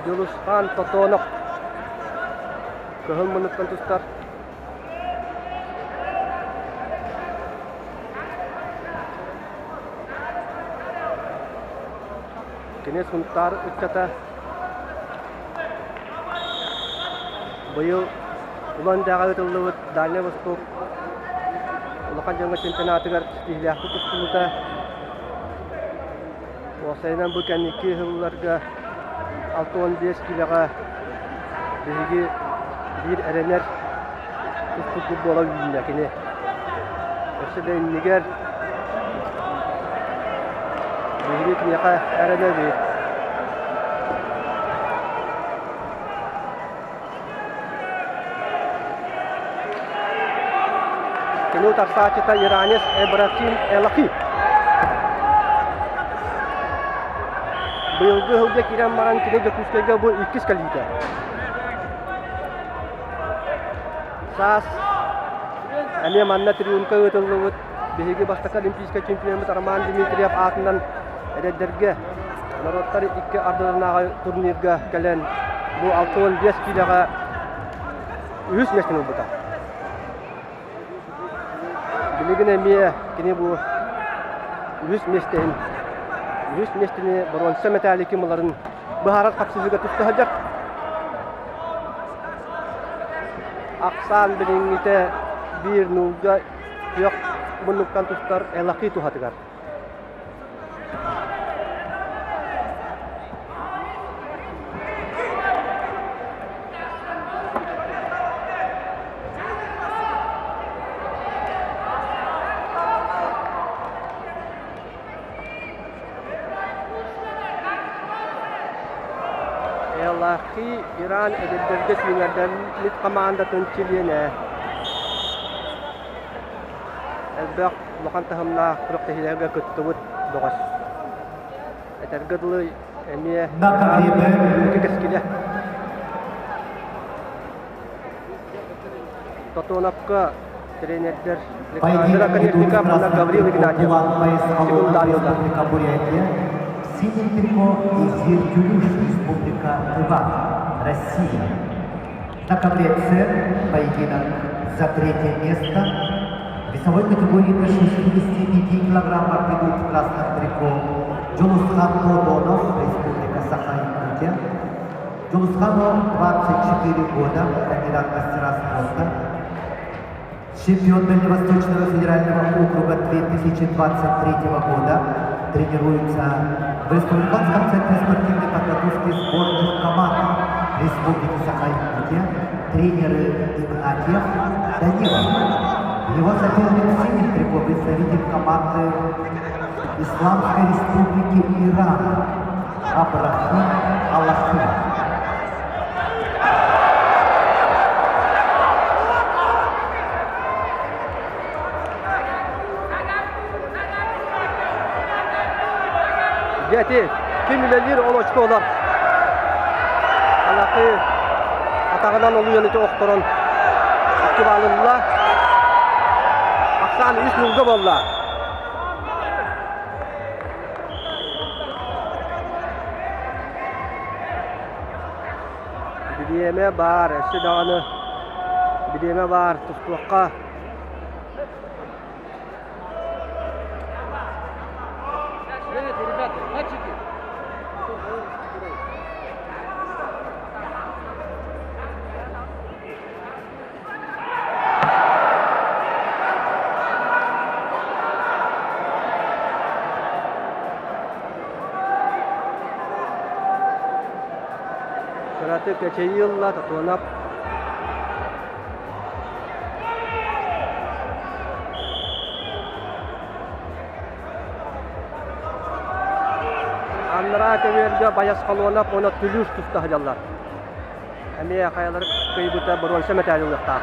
Дьулусхан Тотонов кыһыл муннуктан тустар. Кини Сунтаар ыччата быйыл Улан-Удэҕэ ыытыллыбыт Дальнай Восток улахан дьоҥҥо чемпионатыгар ситиһиилээхтик тустубута. Уопсайынан бу кэнники сылларга 65 киилэҕэ биһиги биир эрэнэр туспутбут буола үүннэ кини. Өссө да иннигэр биһиги киниэхэ эрэнэбит. Кини утарсааччыта иранец Эбрахим Элахи. Быйылгы сылга киирэн баран кини Дьокуускайга бу иккис кэлиитэ. Саас эмиэ манна триумфка ыытыллыбыт биһиги бастакы олимпийскай чемпиоммут Роман Дмитриев аатынан эдэрдэргэ норуоттар икки ардыларынааҕы турнирга кэлэн бу 65 киилэҕэ үһүс миэстэни ылбыта. Билигин эмиэ кини бу үһүс миэстэһин үһүс миэстэни боруонса мэтээли ким ыларын быһаарар хапсыһыыга туста сылдьар. Ахсаан билиҥҥитэ биир нуулга күөх муннуктан тустар Элахи туһатыгар. Элахи Иран эдэрдэргэ сүүмэрдэммит хамаандатын чилиэнэ. Элбэх улахан таһымнаах күрэхтэһиилэргэ кыттыбыт бөҕөс. Этэргэ дылы эмиэ инники кэскилэ. Тотоновка тренердэр Александр Оконешников уонна Гаврил Игнатьев секундарыылар. В синем трико Изир Тюлюш, Республика Тыва, Россия. На ковре С поединок за третье место. Весовой категории до 65 килограммов идут в красном трико Джулусхан Тодонов, Республика Саха-Якутия. Джулусхану 24 года, кандидат мастера спорта. Чемпион Дальневосточного федерального округа 2023 года тренируется в Республиканском центре спортивной подготовки сборных команд Республики Саха-Якутия тренеры Игнатьев, Данилов. Его соперник в синем трико представитель команды Исламской Республики Иран Абрахим Аллахи. Дьэ ити ким үлэлиир ол очко ылар. Алакы атаҕынан олуйан ити охторон икки баалылла. Ахсаан үс нулга буолла. Бириэмэ баар, өссө даҕаны бириэмэ баар, тустуохха. Ребята, мальчики. Кыратык эчэйии ылла Тотуонап. Анараа көбүөргэ Байас Холуонап уонна Түлүүс туста сылдьаллар. Эмиэ хайалары кыайбыта боруонса мэтээли ылыахтаах.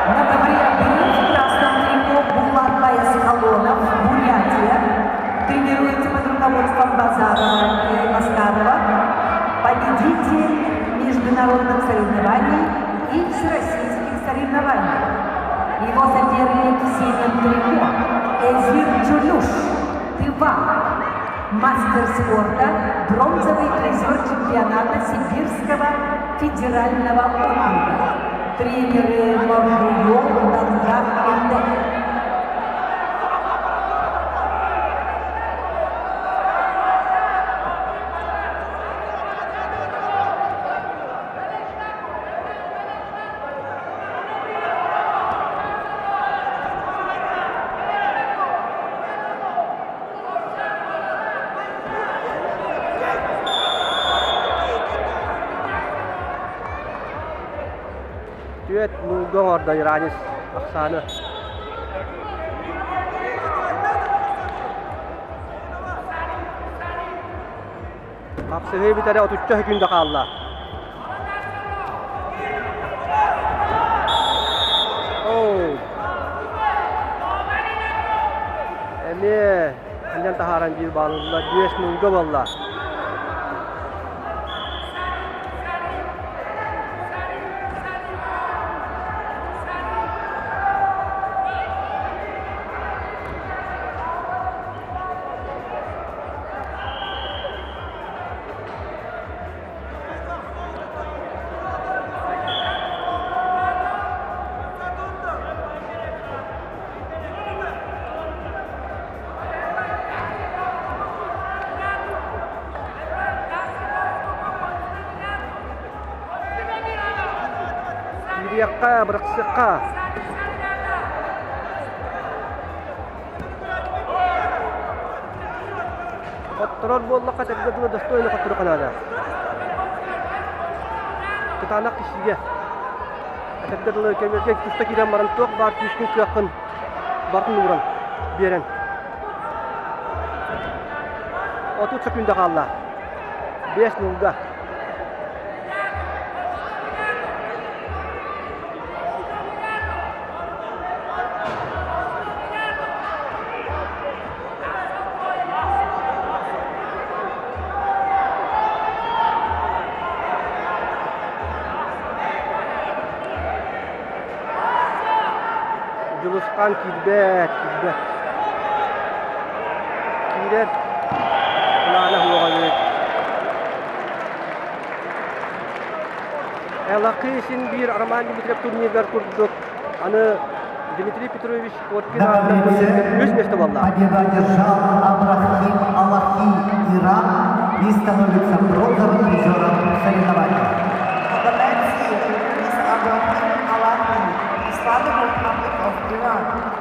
На ковре в красном трико Булат Байасхалонов, Бурятия, тренируется под руководством Базарова и Аскарова, победитель международных соревнований и всероссийских соревнований. Его соперник в синем трико. Эзир Джулюш, Тыва, мастер спорта, бронзовый призер чемпионата Сибирского федерального округа. Тренеры Моргуйол Дангар Эндек. Түөт нуулга оҥордо иранец ахсааны. Хапсыһыы бүтэрэ отучча сөкүүндэ хаалла. Оо. Эмиэ анньан таһааран биир баалылла, биэс нуулга буолла. Киириэххэ, бырахсыахха. Хотторор буоллахха этэргэ дылы достойно хотторуохха наада. Кытаанах киһигэ этэргэ дылы кэмэргэ туста киирэн баран туох баар күүскүн кыаххын барытын ууран биэрэн 30 секунда хаалла. 5 нулга. Дьулусхан киирбэт, киирбэт. Киирэр былаана суоҕа эбит. Элакы син биир Роман Дмитриев турниргар курдук аны Дмитрий Петрович Коркин аатынан турнирга үс миэстэ буолла. Победу одержал Абрахим Алахи, Иран, и становится бронзовым призером соревнований. The men's is Abrahim Alahi, Islamic Republic of Iran.